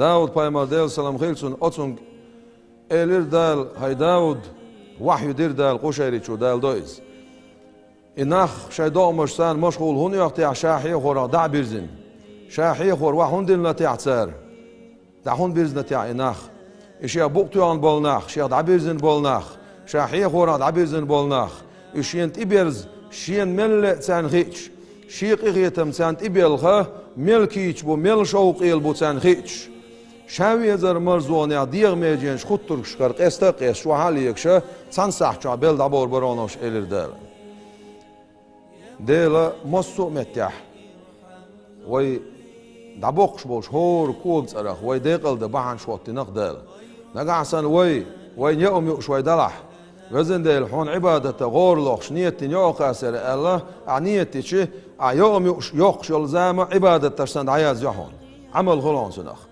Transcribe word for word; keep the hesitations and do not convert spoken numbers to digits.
Дауд-пайхамар, Делан салам хилда цунна, оцунга элира Дала: «ХӀай Дауд», вахьйу дира Дала, Къушайричо даладо иза. И нах шайн догӀмашца машгӀул хӀунда оьху техьа ша хьехорах дӀа а бирзина? Ша хьехор вахь хӀунда диллина техьа цара? ДӀа хӀунда бирзина техьа и нах? И шех букъ тоьхна болу нах, шех дӀабирзина болу нах, ша хьехорах дӀабирзина болу нах, уьш шена тӀеберза, шена мел лаьа царна хиъча, шен къинхетам царна тӀебелха, мел кийча бу, мел шовкъе бу царна хиъча, ша везар марзонех дегӀан меженаш хуттургашкара къеста а къесташ, вахьа а легаш, цхьана сахьт чохь белла дӀабовр бара хьуна уьш, элира Дала. Дела массо а меттехь вай дӀабоккхуш болчу хӀора кога цӀарах вай декъал дан бахьанаш хӀоттийнарг Дала. Нагахь санна вай, вайна яа хӀума юуш вай далахь, Везан Дела, хьуна Ӏибадата гӀора лохуш, нийят дина йоӀ кхасар аьлла, ахь нийят дича, ахь яа хӀума юуш йоккхуш йолу зама Ӏибадаташ санна дӀаязйо хьуна. Ӏамал хуьлу хьуна цунах.